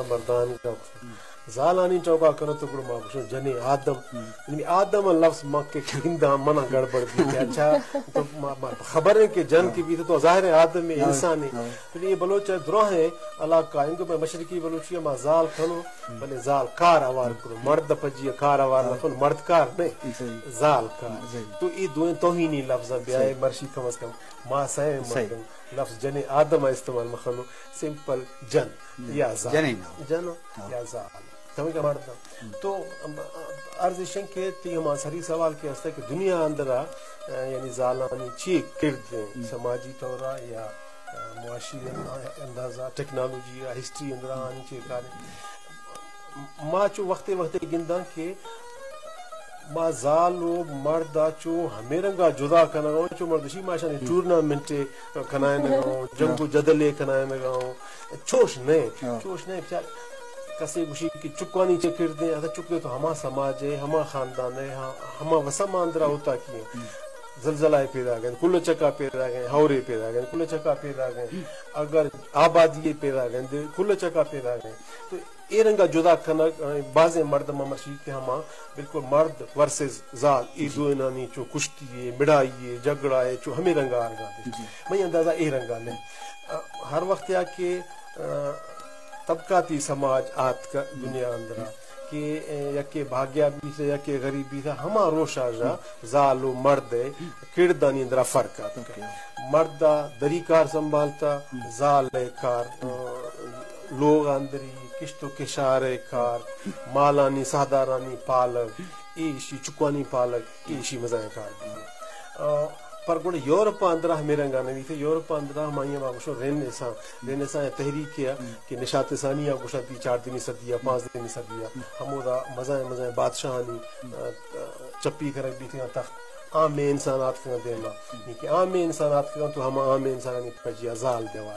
مردان کا۔ زالانی چوکا کنو تو گڑا ما گوشوں جنیں آدم۔ یعنی آدم لفظ ما کہ گنداں منا گڑبڑ بیت۔ اچھا، تو ما، ما خبر ہے کہ جن کی بیت تو ظاہر ہے آدم ہے، انسان ہے۔ تو یہ بلوچ ہے، دراہیں علاقہ، انکو میں مشرقی بلوچی ما زال کنو، بلے زال کار اوار کنو، مرد پجی کار اوار نہ کنو، مرد کار نہیں، زال کار۔ تو یہ دوئیں توہینی لفظ بیائے مرشی کم از کم ما سہ مردم۔ لفظ جنیں آدم ء استعمال مہ کنو، سمپل جن یا زال۔ جنین۔ جن یا زال۔ تمہیں کہ مرد۔ تو، ام، عرض ایشن کہ تی ہما سری سوال کہ ہستا کہ دنیا اندرا، ا، یعنی زالانی چی کرد ہیں، سماجی طورا یا، ا، معاشی اندازہ، ٹیکنالوجی یا ہسٹری اندرا آنی چی کار ہیں۔ ما چو وقتے وقتے گنداں کہ ما زال و مرد ء چو ہمے رنگ ء جدا کنگ ء اوں، چو مردشی ما اشانی ٹورنامنٹ ء کنائینگ ء اوں، جنگ و جدل ء کنائینگ ء اوں۔ چوش نہ، چوش نہ، بچار کسے گوشی کہ چکانی چے کردیں، ادا چک تو ہما سماج ء، ہما خاندان ء، ہما وسم اندرا ہوتا کی ہیں۔ زلزلہ ء پیدا گئے، کل چکا پیدا گئے، ہورے پیدا گئے، کل چکا پیدا گئے، اگر آبادی پیدا گئے، کل چکا پیدا گئے۔ تو اے رنگا جدا کنگ، ا، بازیں مردم مرشی کہ ہما بالکل مرد ورسز زال، اے دوئینانی چو کشتی ہے، مڑائی ہے، جھگڑا ہے، چو ہمے رنگا آرگا دے۔ منی اندازہ اے رنگا نہیں۔ ا، ہر وقت یا کہ، ا، طبقاتی سماج آتک دنیا اندرا کہ، ا، یکے بھاگیا بیت، یکے غریب بیت، ہما روشا جا زال و مرد ہے، کردانی اندرا فرق آتک۔ مرد ء دری کار سنبھالتا، زال ء کار، ا، لوغ اندری، کشت و کشار ء کار، مالانی ساہدارانی پالگ، ایشی چکانی پالگ، ایشی مزائیں کار بیت۔ ا، پر گڑا یورپ اندرا ہمے رنگا نہ بیت، یورپ اندرا ہمائی ما گوشو رینیسان، رینیسان تحریک یا کہ نشاط ثانی ء گوشنتی چاردہمی صدی ء، پانزدہمی صدی ء، ہمودا مزائیں مزائیں بادشاہانی، ا، چپی کنگ بیتگاں تخت۔ عام انسان آتکگاں دیما، یعنی کہ عام انسان آتکگاں تو ہما عام انسانانی پجیا زال دیوار